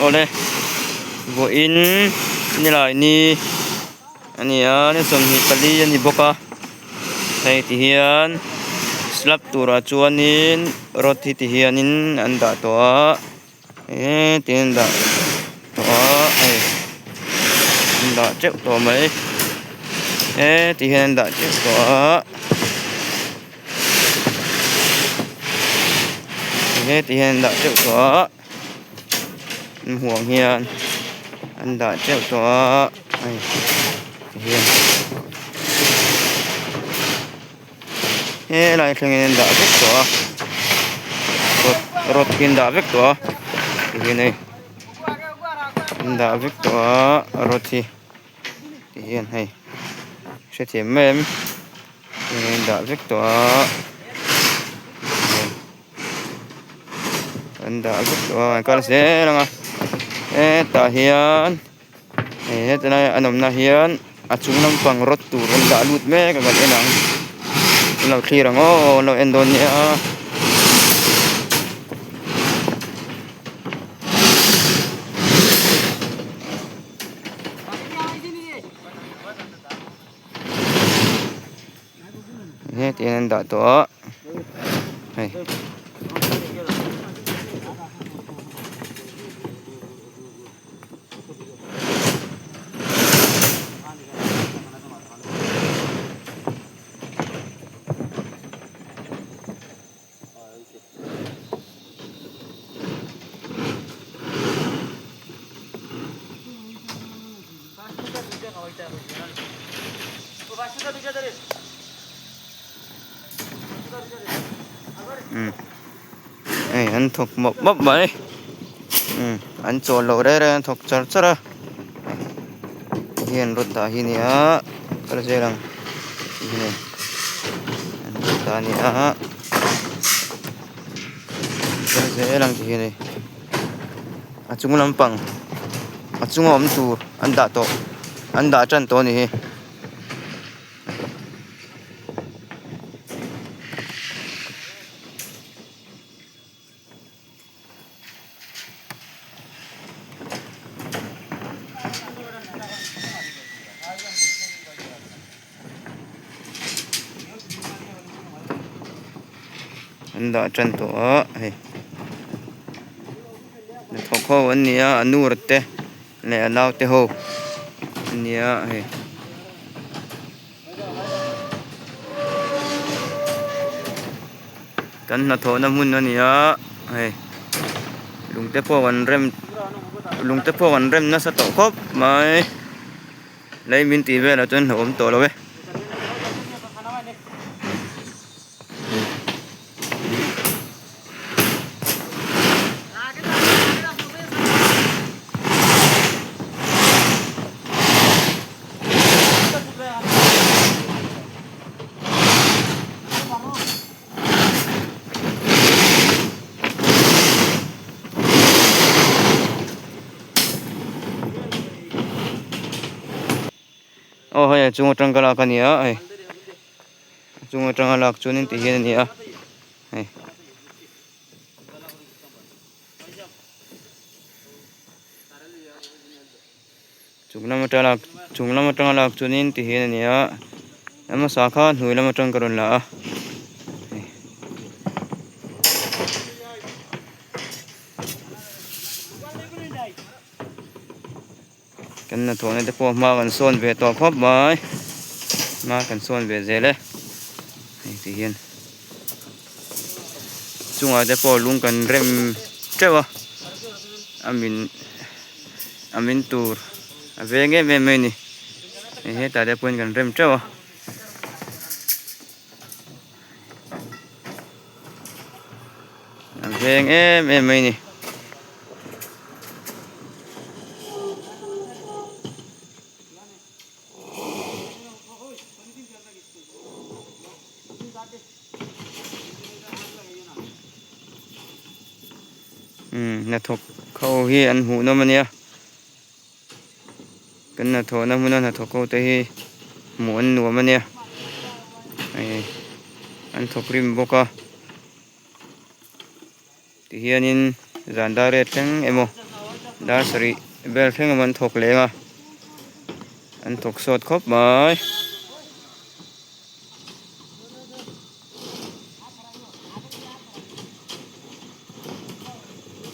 Awle vawiin nilai ni a ni a ni 24 a ni bawk a hei ti hian slab turah chuanin rod hi ti hianin an dah tawh a eee tiin an dah tawh a hei an dah teuh tawh mai eee ti hian an dah teuh tawh a. Heti hian an dah teuh tawh a an hmuh ang hian an dah teuh tawh a hei tihian helai thlengin an dah vek tawh a rod rod hi an dah vek tawh a tihian hei an dah vek tawh a rod hi. Tihian hei hrethiam mai em enge an dah vek tawh a an dah vek tawh a an kal zel ang a hetah hian hei hetlai an awmna hian a chung lampang rawt tur an dah lut mek a kan en ang an lo thlir ang aw an lo en dawn nia. Hetiang an dah tawh a hei. Hei an thawk mawp mawp mai an chawl loh reng reng an thawk char char a hian rod dah hi a ni a kal zel ang an rod dah a ni a. Kal zel ang tih hi a ni a chung lampang a chunga awm tur an dah tawh an dah tan tawh a ni hi. An dah tan tawh a hei hnathawk ho an ni a a nu te leh a nau te ho an ni a hei. Kan hnathawhna hmun a ni a hei lungte pawh an rem lungte pawh an rem nasa tawh khawp mai lei min tih velah chuan hlauhawm tawh lo e. Aw hei a chung atang ka lak a ni a hei a chung atanga lak chuanin ti hian a ni a hei. Chung lam atang lak chung lam atanga lak chuanin ti hian a ni a a hmasa kha hnuai lam atang ka rawn la a hei. Kan hnathawhna te pawh hma kan sawn ve tawh khawp mai hma kan sawn ve zel e hei ti hian chungah te pawh lung kan rem teuh a a min a min tur a veng em em mai a ni hei hetah te pawhin kan rem teuh a. A veng em em mai a ni. Umm hnathawk ho hi an hmuh nawm a nia kan hnathawhna hmuna hnathawk ho te hi hmuh an nuam a nia hei an thawk rim bawk a tihianin zan dar riat thleng emaw. Dar sarih vel thleng emaw an thawk leng a an thawk sawt khawp mai.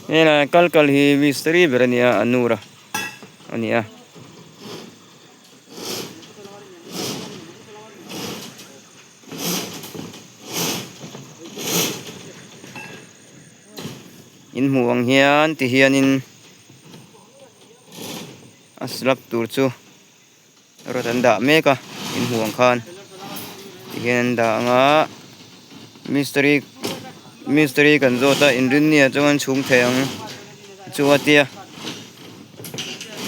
Helai kal kal hi mistiri ber a nia a nur a a ni a. In hmuh ang hian ti hianin a slab tur chu rod an dah mek a in hmuh ang khan ti hian an dah ang a mistiri mistiri kan zawt a inrinni ah chuan chhung thei ang chu a tia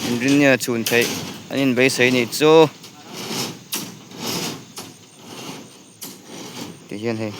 inrinni ah chhun theih an inbeisei nih chu. Ti hian hei.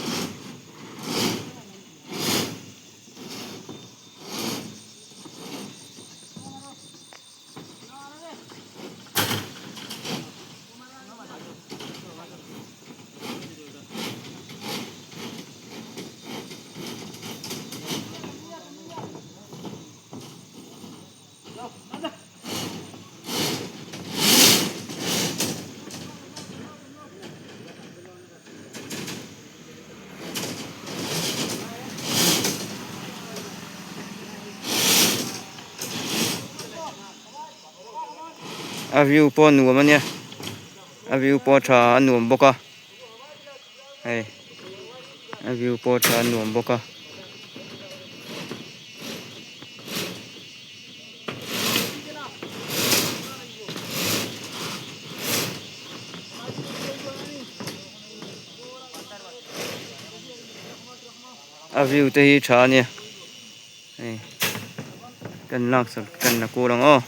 A view pawh a nuam a nia a view pawh a tha a nuam bawk a hei a view pawh a tha a nuam bawk a. A view te hi tha a nia hei kan laksak kan la kual ang aw.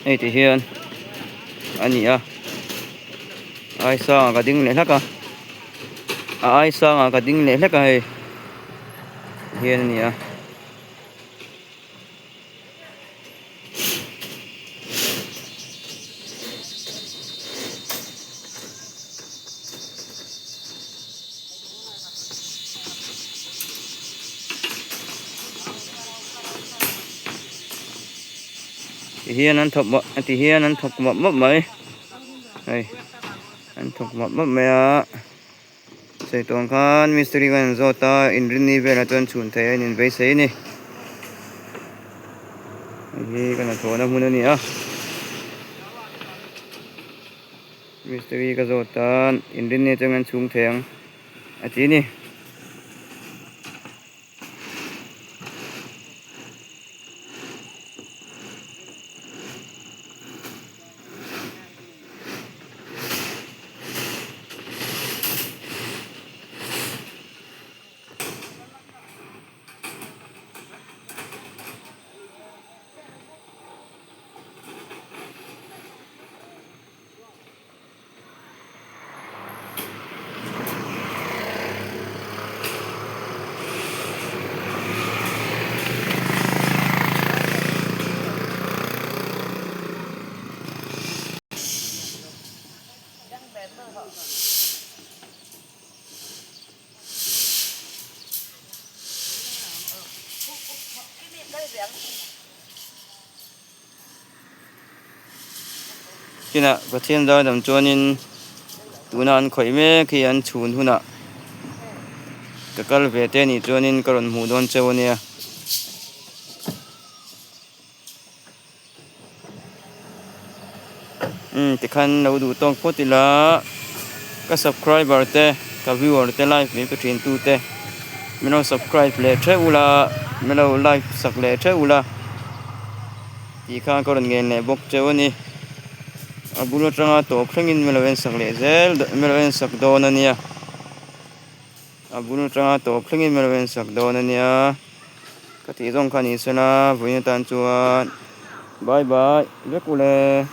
Hei ti hian a ni a ai sangah ka ding leh hlak a a ai sangah ka ding leh hlek a hei hian a ni a. Ti hian an thawk mawp ti hian an thawk mawp mawp mai hei an thawk mawp mawp mai a sawi tawh ang khan mistiri khan an zawt a inrinni velah chuan chhun theih a in inbeisei a ni hei hi ka hnathawhna hmun a ni a. Mistiri ka zawt a inrinni atangin an chhung thei ang a ti a ni. Kinah Pathian zaidam chuanin tuna an khawih mek hi an chhun hunah ka kal ve te anih chuanin ka rawn hmuh dawn cheu ania. Umm tikhan lo duh tawk phawt ila ka subscriber te ka viewer te live min pe thin tu te min lo subscribe leh theuh ula min lo like sak leh theuh ula tih khan ka rawn ngen leh bawk cheu a ni a bul atanga tawp thlengin min lo en sak leh zel min lo en sak dawn a nia a bul atanga tawp thlengin min lo en sak dawn a nia. Ka tih zawng kha ni sela vawiin atan chuan bye bye vek ule.